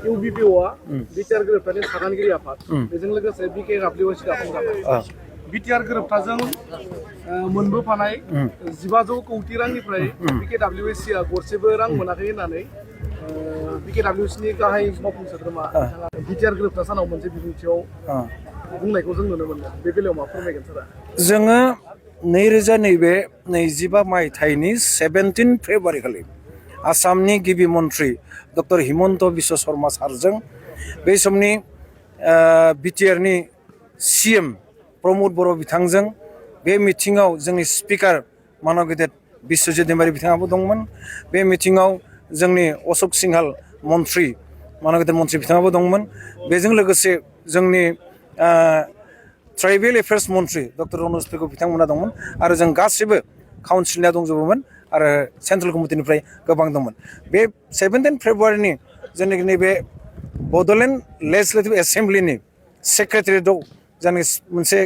इउबिपिअआ BTR गोरोबथानि सागानगिरि आफाद बेजों लोगोसे बिकेडब्लिउएसि दाफुंजाबाय बिटिआर गोरोबथाजों मोनबोफानाय 1500 कौटि रांनिफ्राय बिकेडब्लिउएसिआ गरसेबो रां मोनाखै होननानै बिकेडब्लिउएसिनि गाहाय मावफुं सोद्रोमा बिटिआर गोरोबथा सानाव मोनसे बिबुंथियाव बुंनायखौ जों नुनो मोनदों बे बेलायाव मा फोरमायगोन सारा जोङो 2025 मायथाइनि 17 फेब्रुवारि खालि आसामनि गिबि मन्त्रि डक्टर हिमन्त बिश्व शर्मा सारजों बे समनि बिटिआरनि सीएम प्रमोद बर' बिथांजों बे मिटिङाव जोंनि स्पिकार मानव गेदेर बिश्वजित दैमारि बिथाङाबो दंमोन बे मिटिङाव जोंनि अशोक सिंहाल मन्त्रि मानव गेदेर मन्त्रि बिथाङाबो दंमोन बेजों लोगोसे जोंनि ट्राइबेल एफेयार्स मन्त्रि डक्टर रनज पेगु बिथांमोना दंमोन आरो जों गासैबो काउन्सिलनिया दंजोबोमोन आरो सेन्ट्रेल कमिटिनिफ्राय गोबां दंमोन बे 17 फेब्रुवारिनि जोंनि नैबे बड'लेण्ड लेजिस्लेटिभ एसेम्ब्लिनि सेक्रेटारियेटआव जोंनि मोनसे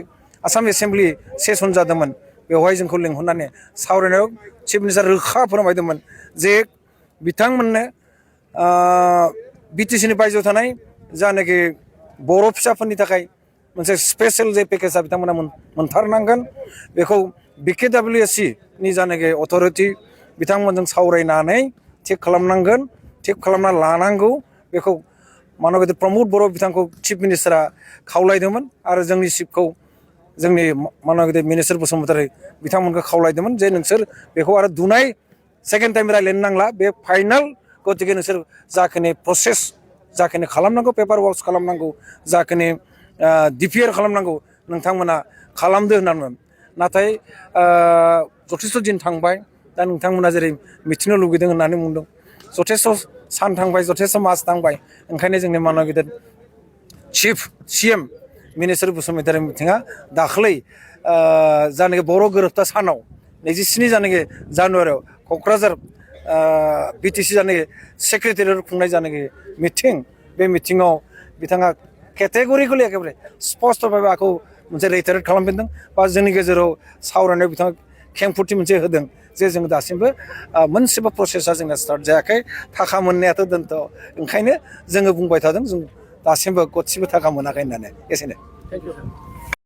आसाम एसेम्ब्लि सेसन जादोंमोन बेवहाय जोंखौ लिंहरनानै सावरायनायाव चिफ मिनिस्टार रोखा फोरमायदोंमोन जे बिथांमोननो बिटिसिनि बायजोआव थानाय जानाखि बर' फिसाफोरनि थाखाय मोनसे स्पेशल जे पेकेजआ बिथांमोना मोनथारनांगोन बेखौ बिकेडब्लिउएसि नि जानाखि अथ'रिटि बिथांमोनजों सावरायनानै थिग खालामनांगोन थिग खालामना लानांगौ बेखौ मानव गेदेर प्रमोद बर' बिथांखौ चिफ मिनिस्टारा खावलायदोंमोन आरो जोंनि चिफखौ जोंनि मानव गेदेर मिनिस्टार बसुमतारी बिथांमोनखौ खावलायदोंमोन जे नोंसोर बेखौ आरो दुनाय सेकेन्ड टाइम रायलायनो नांला बे फाइनाल गतिके नोंसोर जाखिनि प्रसेस जाखिनि खालामनांगौ पेपार वर्क खालामनांगौ जाखिनि डिपिआर खालामनांगौ नोंथांमोना खालामदो होननानै नाथाय जथेस्थ' दिन थांबाय दा नोंथांमोना जेरै मिथिनो लुगैदों होननानै बुंदों जथेस्थ' सान थांबाय जथेस्थ' मास थांबाय ओंखायनो जोंनि मानव गेदेर चिफ सीएम मिनिस्टार बसुमतारी बिथाङा दाख्लै जानाखि बर' गोरोबथा सानाव 27 जानाखि जानुवारियाव क'क्राझार बिटिसि जानाखि सेक्रेटारियेट खुंनाय जानाखि मिटिं बे मिटिङाव बिथाङा केटेगरिकेलि एकेबारे स्पष्ट भाबै आंखौ मोनसे रिटारेट खालामफिनदों बा जोंनि गेजेराव सावरायनायाव बिथाङा खेंफुरथि मोनसे होदों जे जों दासिमबो मोनसेबो प्रसेसा जोंना स्टार्ट जायाखै थाखा मोननायाथ' दोनथ' ओंखायनो जोङो बुंबाय थादों जों दासिमबो गदसेबो थाखा मोनाखै होननानै एसेनो थेंक इउ